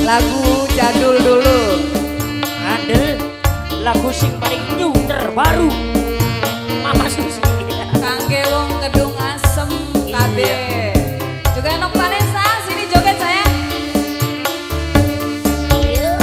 Lagu jadul dulu. Andel lagu sing paling new terbaru. Mama Susi. Kangge wong Kedung Asem kabeh. Juga Nok Vanessa, sini joget sayang. Tobat. Oh iya.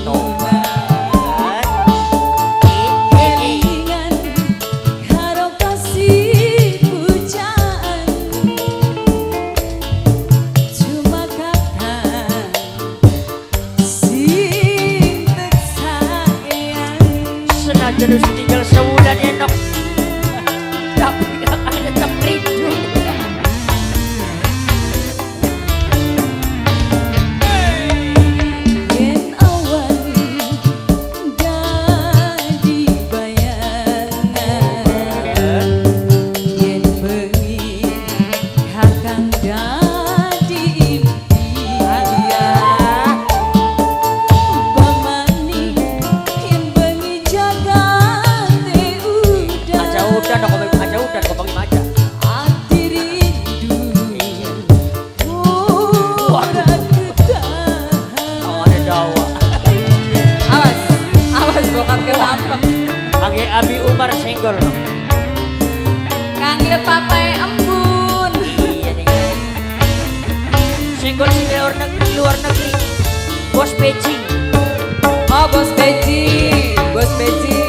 Tobat. Senajan wis tinggal sewulan enak. Tapi kakak tetep rindu. Yen awan dadi bayangan, yen bengi kakang dadi impian, pamani yen bengi jagate udan. Aja udan kok, aja udan kok bengi maja. Ati rindu ora ketahan. Awane dawa. Awas, awas bokap ketangkep. Kangge Abi Umar senggol. Kangge papai embun. Iya nih. Senggol sing luar negeri, luar negeri. Bos Beijing. Oh, bos Beji, bos Beji.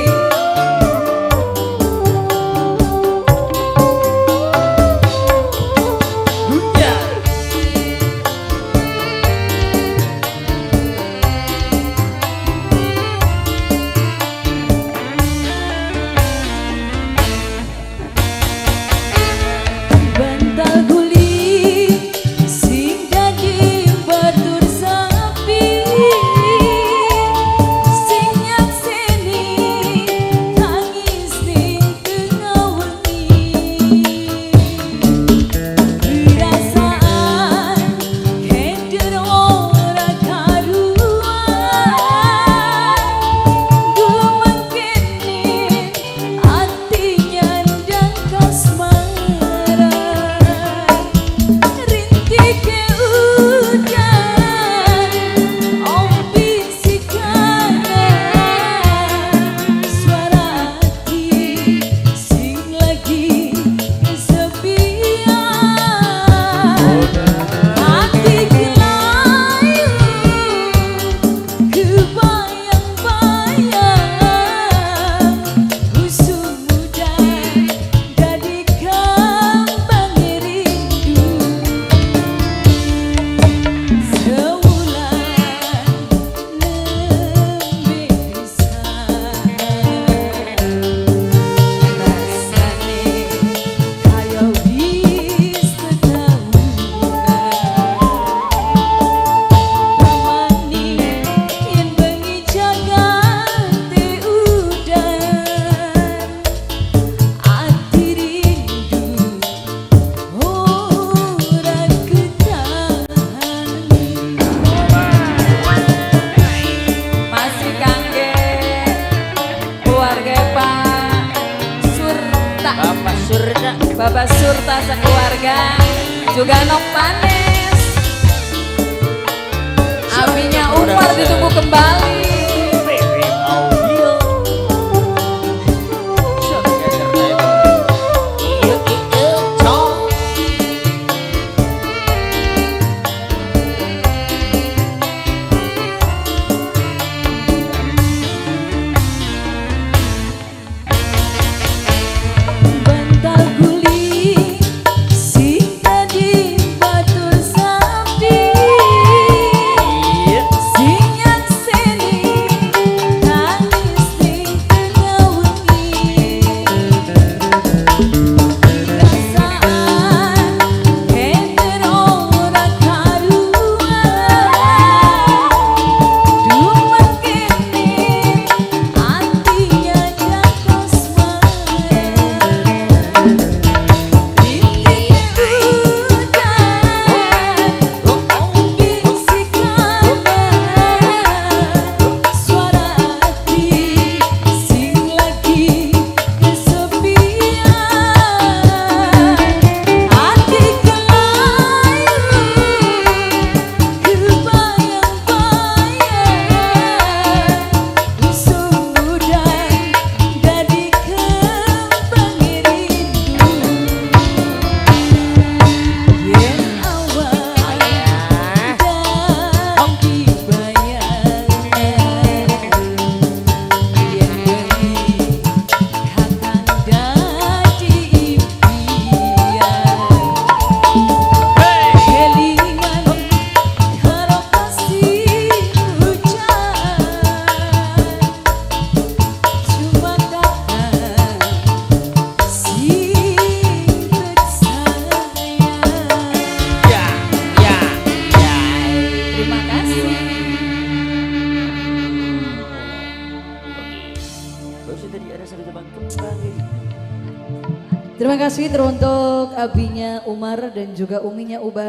Dunia. Bantal guling sing dadi batur sapi, sing nyakseni tangis ning tengah wengi. Perasaan keder ora karuan, gumengkene ati nyandang kasmaran. Rintike udan ombi sikana, suara ati sing lagi kesepian. Ati kelayu kebayang-bayang, usum muda dadi kambang rindu. Sewulan nembe pisan, rasane kaya wis tetaunan. Pamani yen bengi jagate udan, ati rindu ora ketahan. Masih kangge keluarga Pak Surta, Bapak Surta. Bapak Surta sekeluarga, juga Nok Panes. Abinya Umar ditunggu kembali. Bebek Audio. Iya iya cong. Bantal guling sing dadi batur Terima kasih teruntuk abinya Umar dan juga uminya Uba.